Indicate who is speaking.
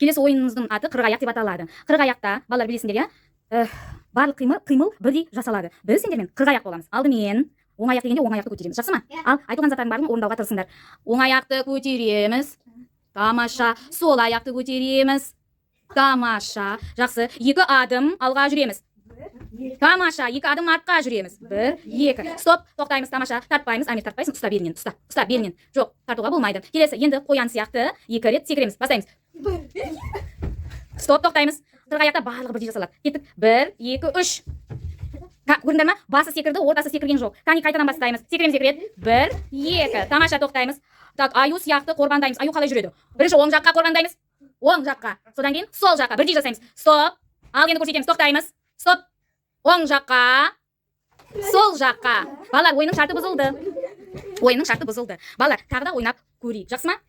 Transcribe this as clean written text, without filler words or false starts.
Speaker 1: Келесі ойынымыздың аты «Қырық аяқ» деп аталады. Қырық аяқта, балалар, білесіңдер, иә? Барлық қимыл бірдей жасалады. Біз сендермен қырық аяқ боламыз. Алдымен оң аяқ дегенде, оң аяқты көтереміз, жақсы ма?
Speaker 2: Иә.
Speaker 1: Ал айтылған заттардың барлығын орындауға тырысыңдар. Оң аяқты көтереміз, тамаша. Сол аяқты көтереміз, тамаша, жақсы. Екі адым алға жүреміз, тамаша. Екі адым артқа жүреміз. Бір, екі, стоп, тоқтаймыз, тамаша. Тартпаймыз, Амир, тартпайсың. Ұста белінен, ұста, ұста белінен. Жоқ, тартуға болмайды. Келесі, енді қоян сияқты екі рет секіреміз. Бастаймыз. Стоп, тоқтаймыз. Қырық аяқта барлығы бірдей жасалады. Кеттік: бір, екі, үш. Көрдіңдер ма? Басы секірді, ортасы секірген жоқ. Кәне, қайтадан бастаймыз. Секіреміз екі рет. Бір, екі, тамаша, тоқтаймыз. Так, аю сияқты қорбаңдаймыз. Аю қалай жүреді? Бірінші оң жаққа қорбаңдаймыз, оң жаққа, содан кейін сол жаққа. Бірдей жасаймыз. Стоп. Ал енді көрсетеміз. Тоқтаймыз. Стоп. Оң жаққа, сол жаққа. Балалар, ойынның шарты бұзылды, ойынның шарты бұзылды. Балалар, тағы да ойнап көрейік, жақсы ма?